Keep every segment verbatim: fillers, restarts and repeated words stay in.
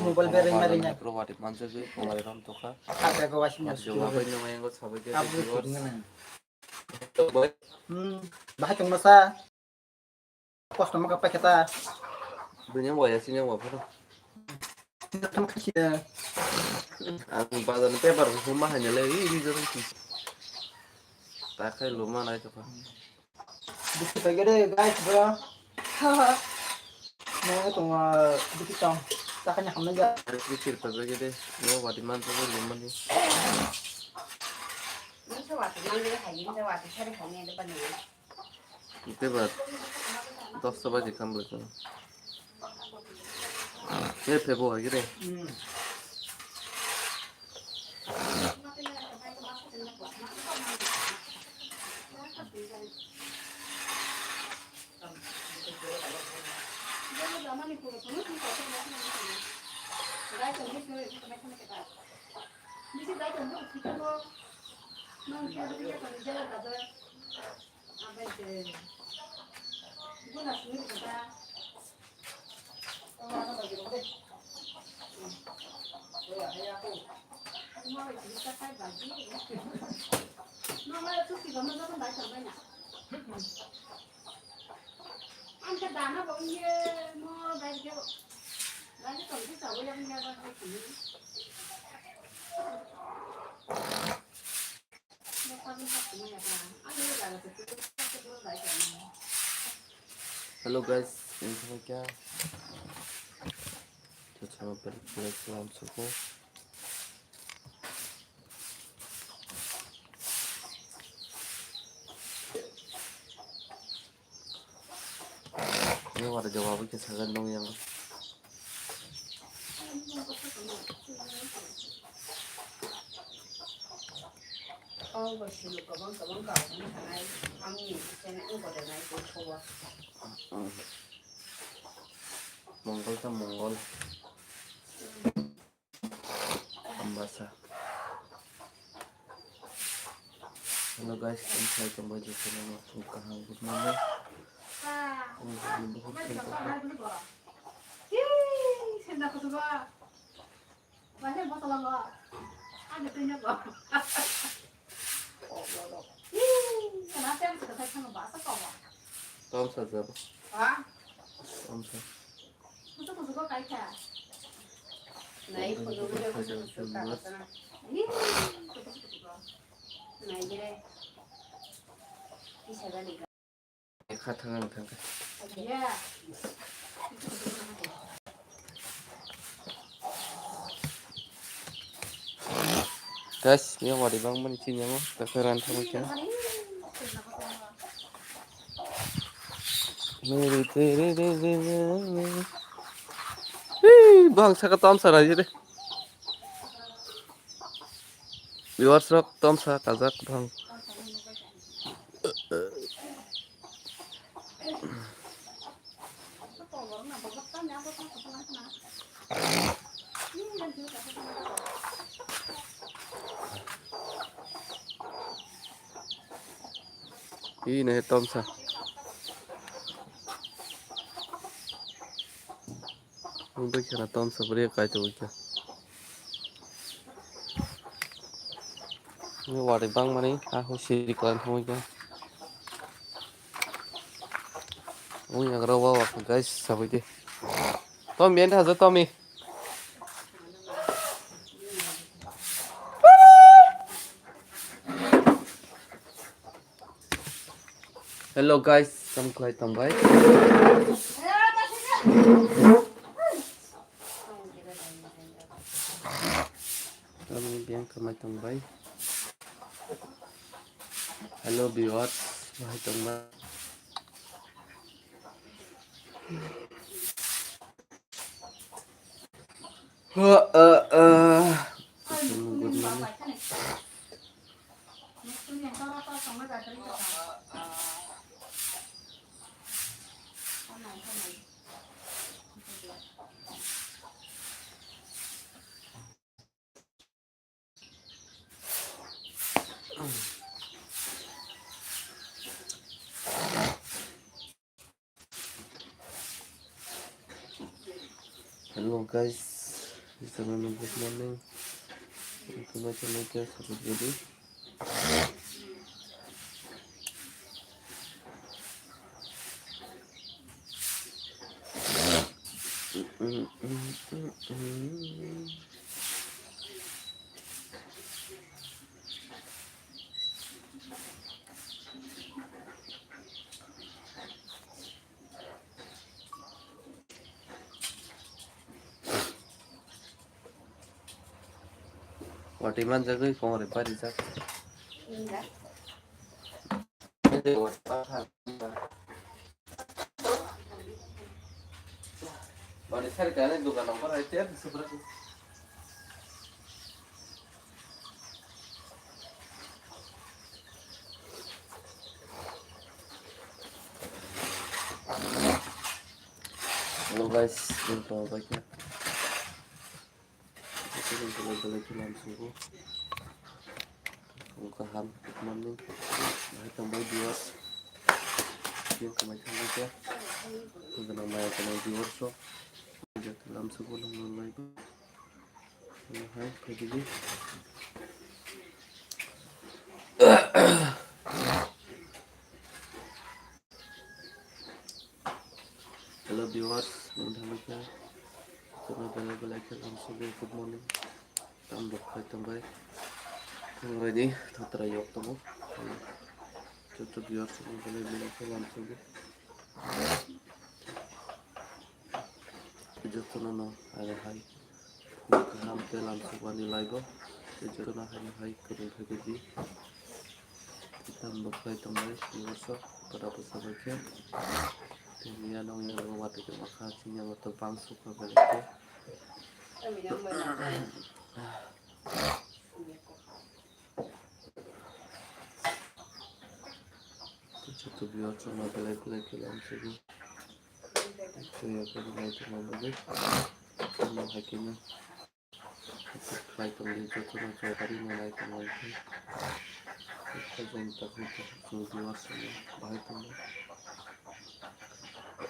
Mobile berai mari na. Pro wati mansa je kolai ram toka. Kata ko wasi mas. Jawab ini main ko sabai ke. Abu viewers. Tinggal na. Tok boy. Hmm. Bahai tong masa. Kosto ma kapa kata. Dunia waya sini waya pura. Tam kasi ya. Ang bazar ni paper ko ma hanya le ini jadi. Takai luma nai toka. Bisi paigede guys bro. Mo tong bisi tong. Takanya hamna ja. Bisi paigede. Mo wati man to lumani. Ni sa wati man le hayin sa wati sari hayin de bani. Ite ba. Dosta baji kam bole. Ye phebo haigede. Hmm. Hello guys, ini sama kya? Kita sama balik lagi langsung. Ini wara jawab ke sagan dong yang. Oh, bosino kwbang kwbang kaugwi thanai, ang ni channel ni bodol nai tongkho. Mongol ta mongol. Ambasa. Hello guys, ang sai tongbai je channel no chung kaham good morning. Ang video buhut khe tongkha. Tamsa jabo. Tamsa. Kha thang ang thang kha. Guys, yang wari bang mani chini yang tak ran thang kha. Mere tere re re re re. Hei, bang saka tamsa raji de. Viewers rok tamsa kajak bang. Ini tomsa. Ang bai khana tomsa bwrwi kaitor wngkha. Ni wari bangmani ah siri kwlai thangwi kha. Wng yagra wa wa guys sabai de. Tommy enda haja Tommy. Hello guys, tamo khlai tongbai. Tamo biyang kamai tongbai. Hello viewers, bahai tongbai. Good morning. Hello guys, Good morning. Welcome to my channel, K S Sabut Bedi. Watwi manjagwi kongri barijak. Watwi sari kani dukan number hai tiya supra. Hello guys, welcome back. Belai belai khe lam sugo. Phung kaham, good morning. Bahai tongbai viewers. Video kamai thangbai khe. Phung gwnang maya gwnang viewers rok. Joto lam sugo nang nang lai. Hai, phaidi. Hello viewers, nong thangbai kha. Jotono belai belai khe lam sugo, good morning. Tam rok khai tongbai. Thang ready, thatra yok tongo. Joto viewers, nong belai belai khe lam sugo. Jotono no, are hai. Kaham tei lam sukmani laibo. Tei jotono haino hai kwrwng khe di. Tam bo khlai tongnai, tei worso pada bwsa bai khe. Tei miya nong ya bo watwi tongma kha, chini abo to bang sukha belai khe. Joto viewers rok no belai belai khe lam sugo. Tei abo belai tongma bagwi. Tamo hai khe no. Khlai tongdi, jotono joto ri no nai tongma bagwi. Khe jani takhuk takhuk chwng viewers rok no bahai tongo.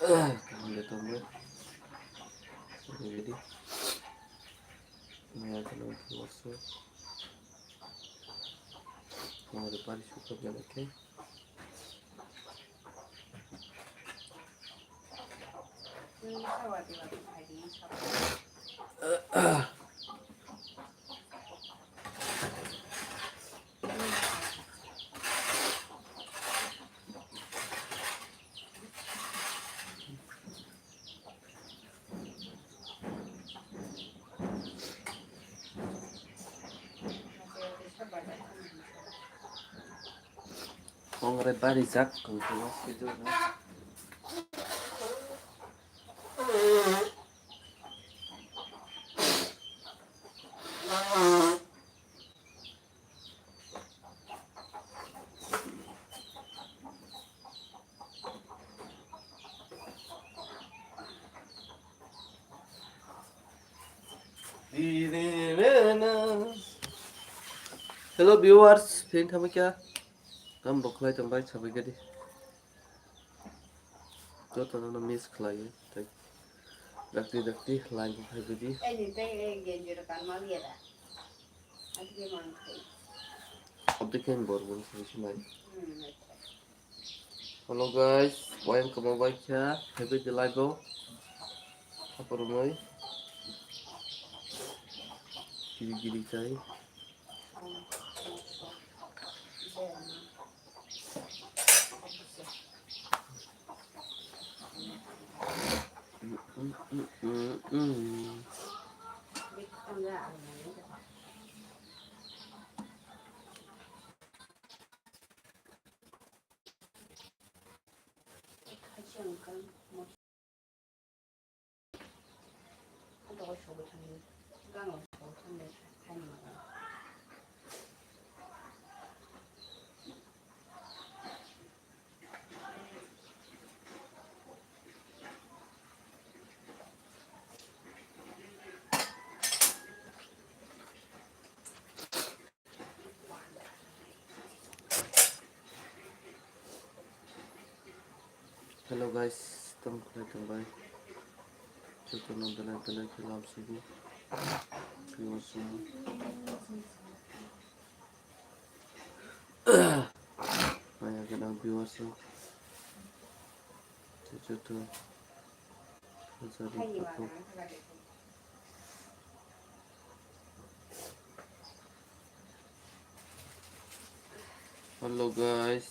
Kaham de tongo. Ready. Maya kheno viewers rok. Tongmani bari sukha belai khe. Kongrai barijak kongkho. Hello viewers, phin thamikya. Tam bo khlai tongbai sabai gadi. Jotono no miss khlaio. Tei dakti dakti line bo phai bidi. Ei ni tei ei genjero kanma liya da. Ati ke mang khai. Abdi ken bor bor sai sinai. Hmm, acha. Hello guys, wayang kamo bai kha, phai bidi live o. Apormoi. Giri giri chai. Hello guys, tamo khlai tongbai? Jotono belai belai khe lam sugo. Viewers rok. Maya gwnang viewers rok. Joto. Hello guys.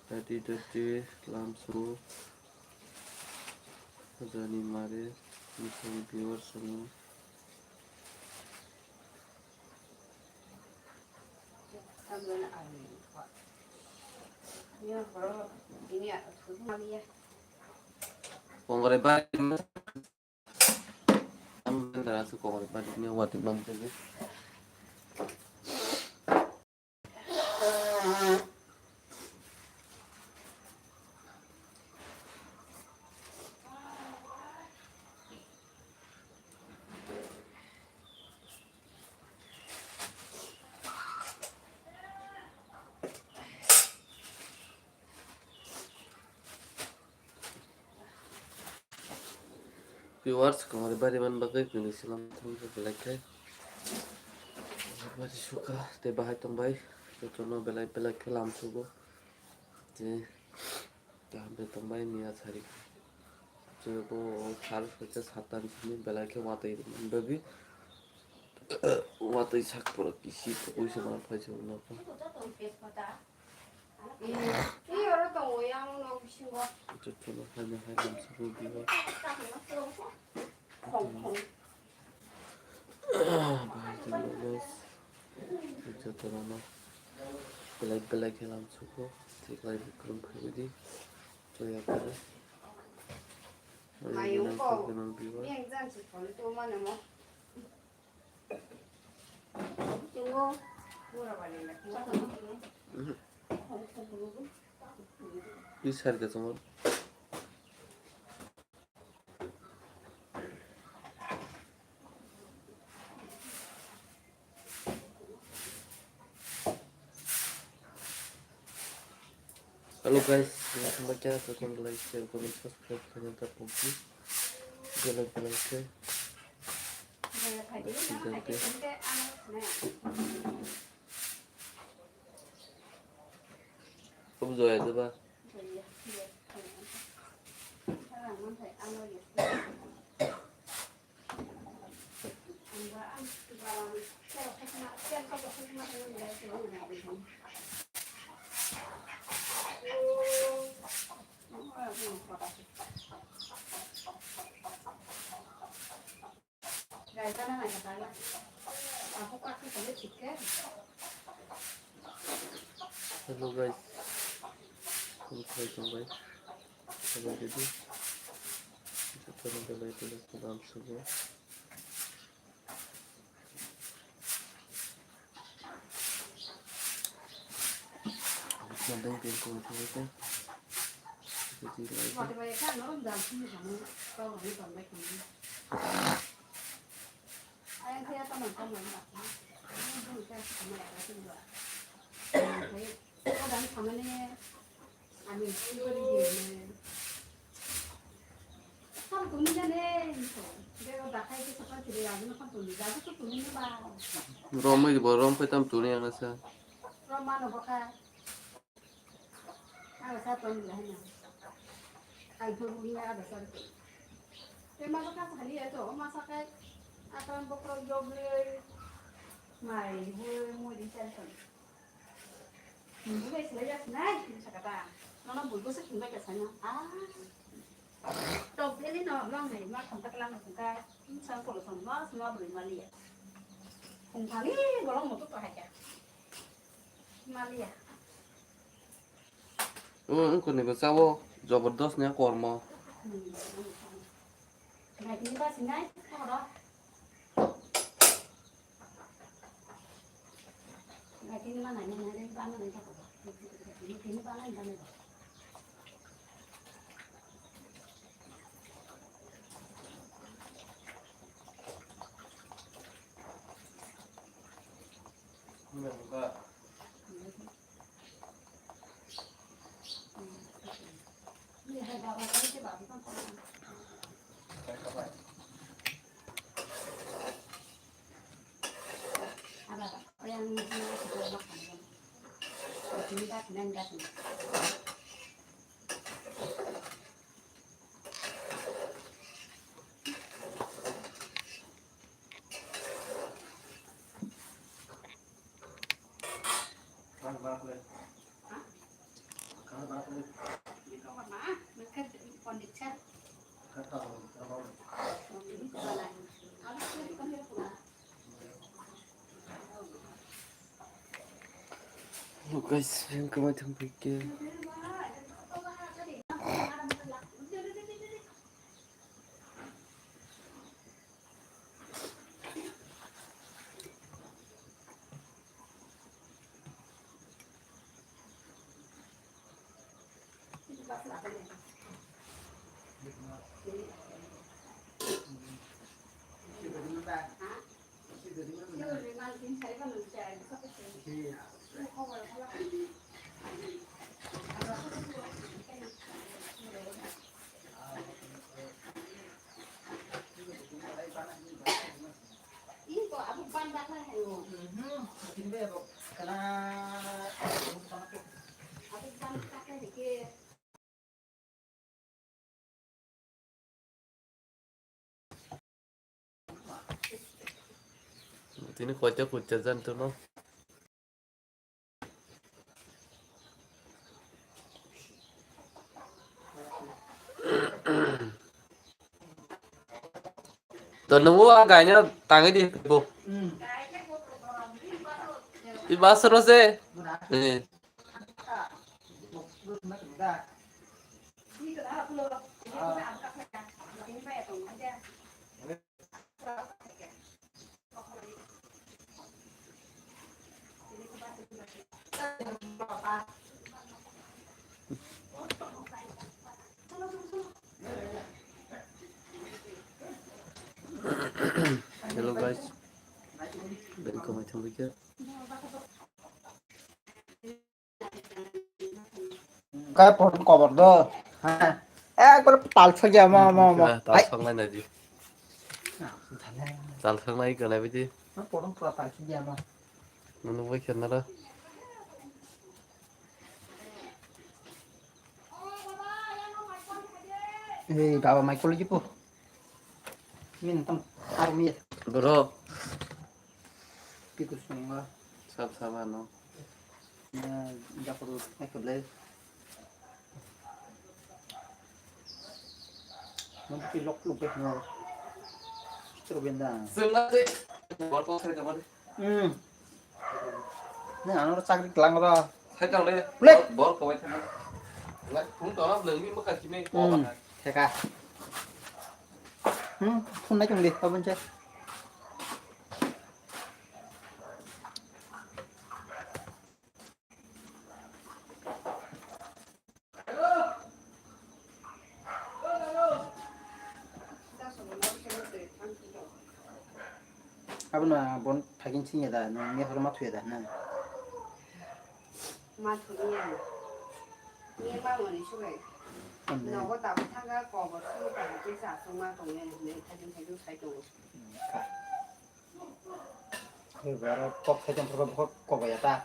Dati dati lamsu. Jani mare. Misal viewers rok. Kongre bari. Am dara su kongre bari ni wati mam tege. Viewers, kongri bari man bagwi kwnwi selam thangwi belai khe bari sukha tei bahai tongbai jotono belai belai khe lamsugo. Tei kaham khe tongbai miya sari. Joto sal soi ta sat ta ni simi belai khe watwi man bagwi watwi sak pura kisi twi se man phai se wngkha. Jotono haino hai lamsugo bibo. Bahai tongbai guys. Jotono belai belai khe lamsugo. Thik lai bukrung phaiwi di. Joya kare. Mayung ko. Yang jan si phone tu mana mo. Ui sar ka chongo. Hello guys, welcome back to our channel. Like, share, comment, subscribe, channel ta pokji. Belai belai khe. Belai khe. Khum joya jeba. Hello guys, kung khai tongbai, hello didi, jotono belai belai khe lamsugo. Romwi bo rom khe tam tuni ang sa. Rom mano bokha. Ang sa ton le hanya. Ang thung ni ada sa. Te ma bokha sa ni to ma sa kai. Atan bokro job le. Mai bu mo di sa ton. Buibo bai swlaijaknai, sakata. Nono buibo se thumbai khe saino. Ah. Tok beli no long nei, ma thumta klang thumka. Sam kolo sam ma, ma bui maliya. Thumthani bolong mutu to haikha. Maliya. O, wngkoni bo chawo, jobordos ni kormo. Hmm. Naikini ba sinai, khoro. Hello guys, welcome back to my channel. Tini koita kucha jan tono. To nungo a gaina tangwi di bo. I bus ro se. Eh. Hello guys, welcome back to my channel. Kai pon kobor do. Ha. Ekbar tal sagi ama ama ama. Tal song nai nai di. Tal song nai ko nai bidi. Pon pura tal sagi ama. Nunu bai khe nara. Ei baba mai kolo jipo. Min tam army. Bro. Piku sunga. Sab sab ano. Ya, jakob naikhe belai. Mungkin lok lok deh no. Terus benda. Sengla deh. Bor kok saya dapat. Hmm. Nang ano chakri kelang ro. Saya tahu deh. Lek. Bor kok saya. Lek, phone tolap lagi makan sini. Hmm. Theka. Hmm, phone naik deh, apa sih? Abono bon thagin singya da, nang mehor ma thuya da, nang. Ma thuya. Ni ma moni sugai. Ande. Nogo tabuk thanga kobor sini tabuk kisa aswk ma tongya, ni thagin thagin sai tongo. Aro kok sai tong kok kok ya ta.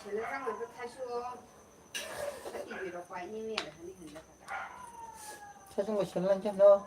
Sele tang ma thaisu. Ibi rok pai ni ni hani hinda. Sai tong sele lang no.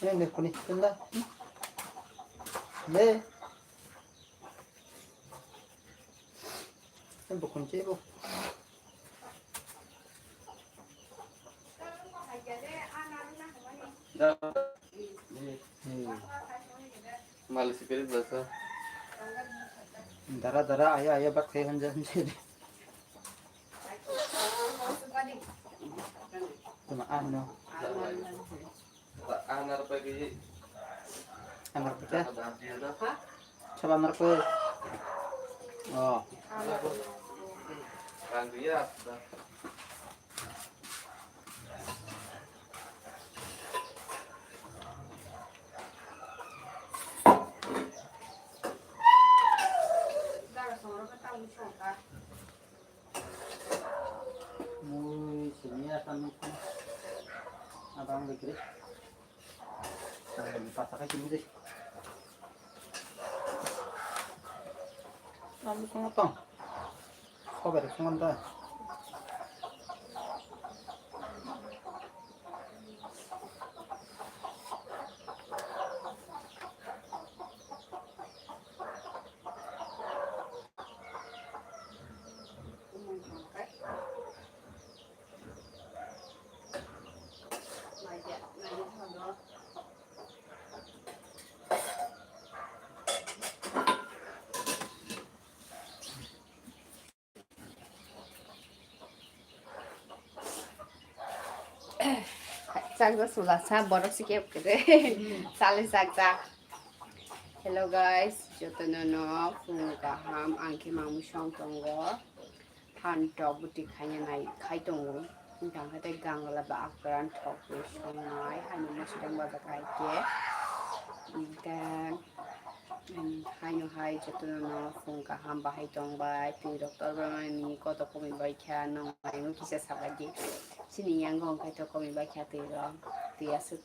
Eh, ne kuni, kunda. Ne. Bukun ce bu. Mali spirit basa. Dara dara aya aya bak khe hanja hanja. Tuma ano. Ang narpai khe. Ang narpai khe? Sab ang narpai. Oh. Ang dia. Mui sini ya kan mungkin abang begini. Pasakai sini deh. Kamu kau tong. Kau beres kau mantap. Chakjak sula sa borok si kep kere. Sale chakjak. Hello guys, jotono no phung kaham, ang khe mangmui song tongo. Phan tok bwtwi khaina nai khai tongo. Wngkha khe tei gangla ba akran thok wi songnai, haino mwswrwng bajak hai khe. Then, em, haino hai jotono no phung kaham bahai tongbai, twi rok torbai mani koto komwi bai kha, nong aingo kisa sabai di. Chini yango hwnkhe to komwi bai kha twi rok, twi aswk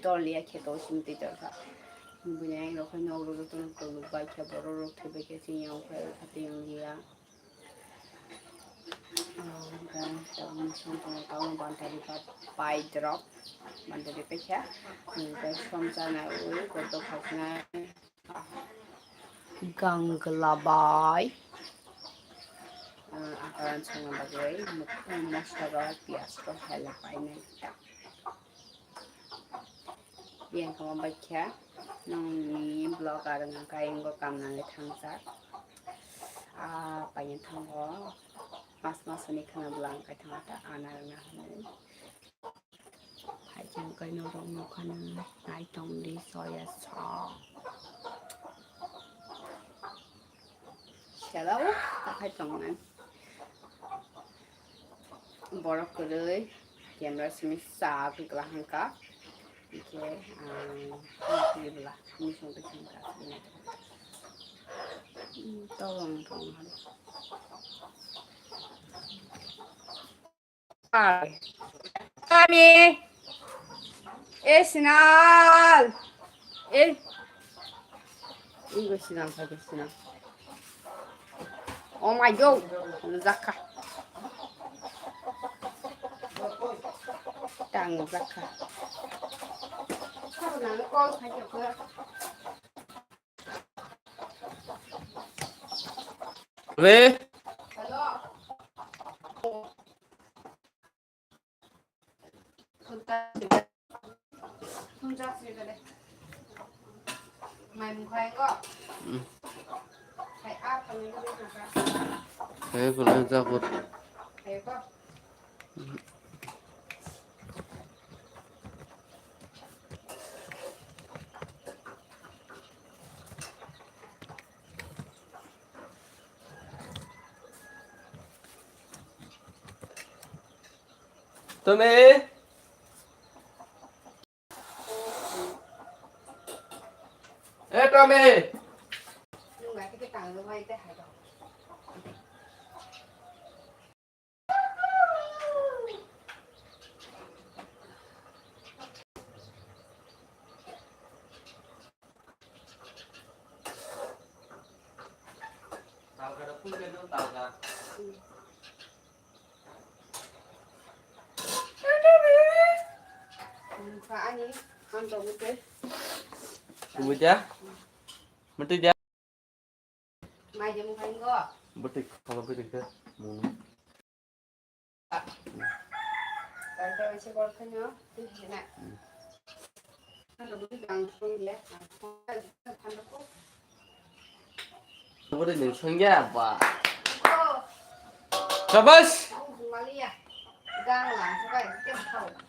torliya khe to simi twi torkha. Buini aingo khai nok rok jotono kwlwk bai kha, borok rok thwi bai kha, chini yango khai kha twi wng liya. Hwnkhe tabukni songkhe tabukno bantari pai drop, bantari paikha. Hwnkhe somsa naiwi kotor khaknai gangla bai, ah, akaran songna bagwi moso rok, piyaj rok hai painai ta. Yang kama baikha nongni vlog arwng ang kayang go kam nangwi thangjak. Ah, payan thango. Mas mas ni khana bwla ang kai thangta ana rwna hwnwi. Phaikhe ang kai norok nukha nang nai tongdi soya sok. Hello, takhai tongnai. Borok kwrwi camera simi sa kwkla hwnka. Hwnkhe ang kwrwi bwla misong twi hwnka. Tawang tong. Kami. Eh, Sinal. Eh. Igo Sinal, igo Sinal. Oh my God. Zaka. Tang zaka. Re. Hai, belai jabot. Tome. Eh, Tome. Talga da phun ke dong talga. Ani. Ang tong mute. Tong mute? Mute dia? Mai je mukha ingo. Bwtwi khama bwtwi khe mung. Tang tang se bor khanyo, twi hina. Ang tong mute ang tong le. Bwtwi nung songya ba. Shabash. Ang maliya. Gang lang sabai kem thau.